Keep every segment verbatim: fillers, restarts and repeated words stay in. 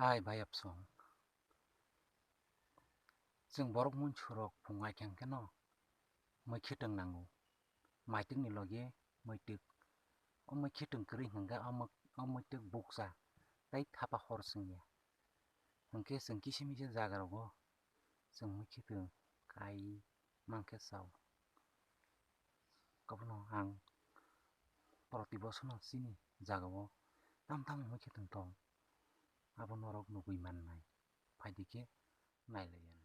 Ai bai apsong. Chwng borok munsurok phung ai khe hwnkhe no mwkhwtwng nango. Maitwkni logi mwitwk. O mwkhwtwng kwrwi hwnkhe o mwk-, o mwitwk bukcha tei thapa hor swngya. Hwnkhe chwng kisa misa jagarogo chwng mwkhwtwng kai mankhe chao. Abono ang proti bosorno chini jagao tam tam mwkhwtwng tong. Abo norok nugwi mannai. Phaidi khe nailaiya.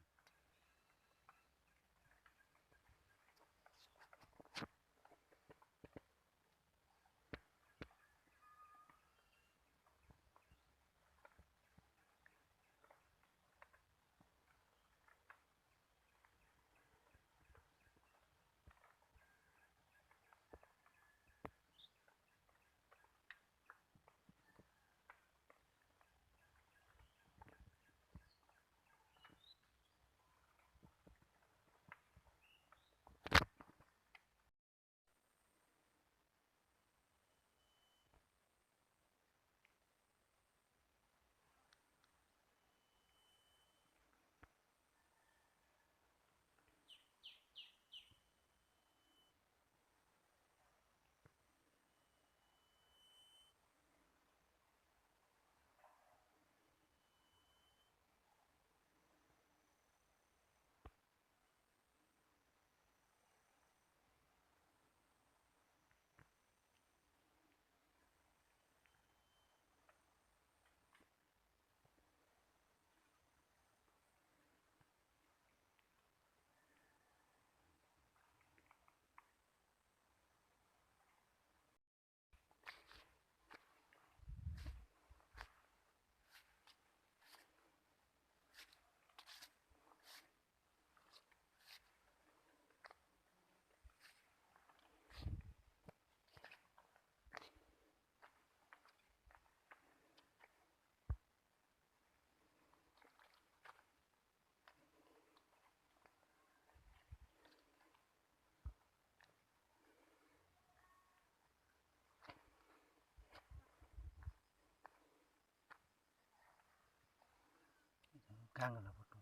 Kangla photo.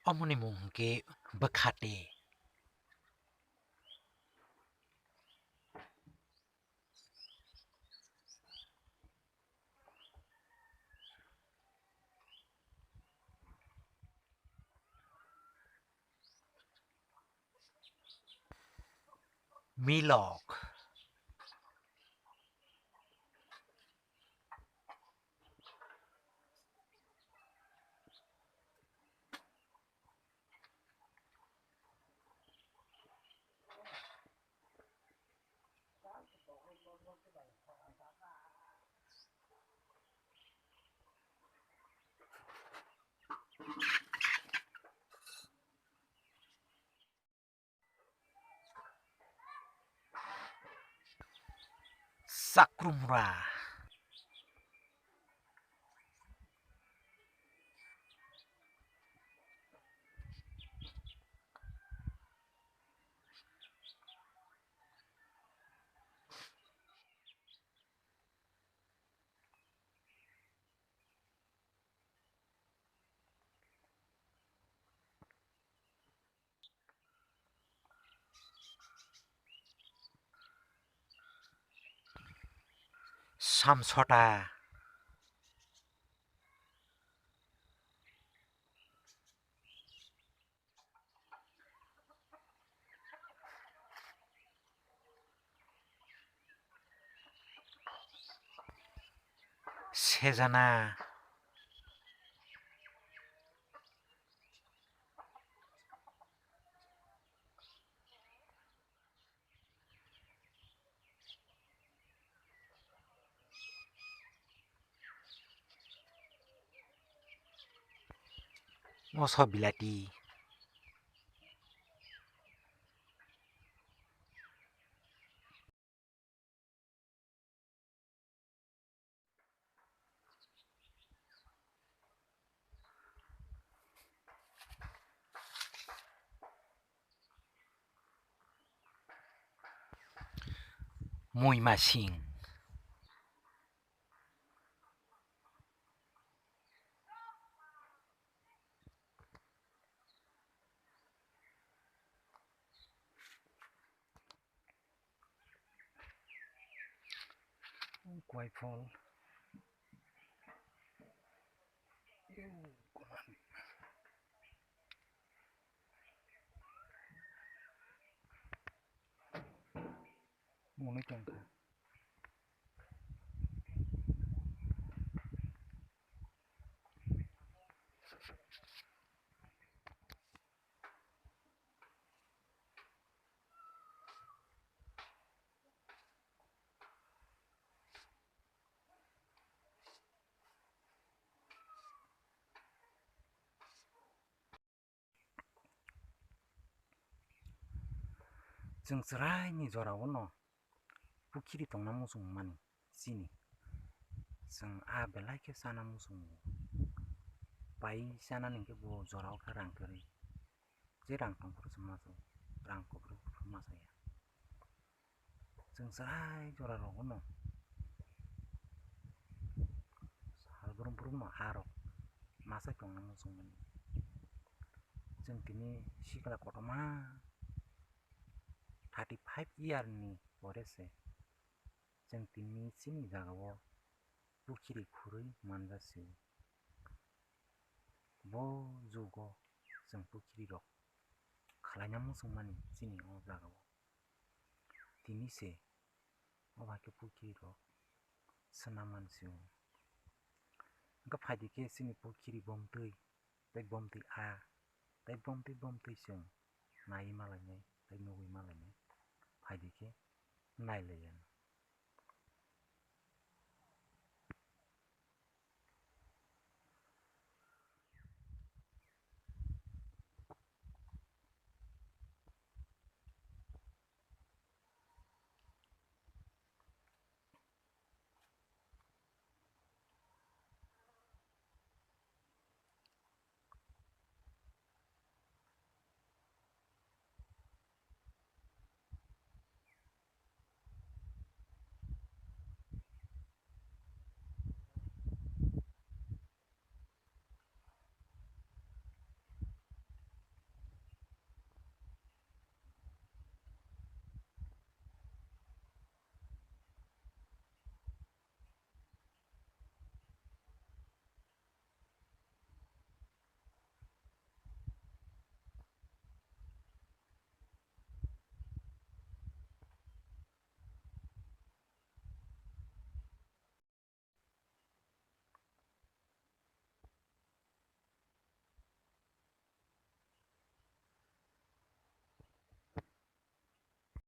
Omoni mung hwnkhe bwkhate. Milok. Chakrumra. Samsota. Sejana. Moso bilati. Muimasing. Kwai phol. Mwnwi tongkha. Chwng chwraini jorao no pukhiri tongna muchung mani chini. Chwng a belai khe chana muchungo. Pai chanani hwnkhe bo jorao khe rang kwrwi. Je rang tong phuru se masa, rang kwrwi phuru masa ya. Chwng chwrai jora rogo no sal brum brum no a rok masa tongna muchung mani. Chwng tini sikla kotorma thirty five year ni pore se chwng tini chini jaga o pukhiri khurwi manja se. Bo jugo chwng pukhiri rok khwlaina muchung mani chini o jaga o. Tini se o bai khe pukhiri rok swnam mani se o. Hwnkhe phaidi khe chini pukhiri bomtwi tei bomtwi a tei bomtwi bomtwi chwng naiwi malainai tei nugwi malainai. Phaidi khe nailainai.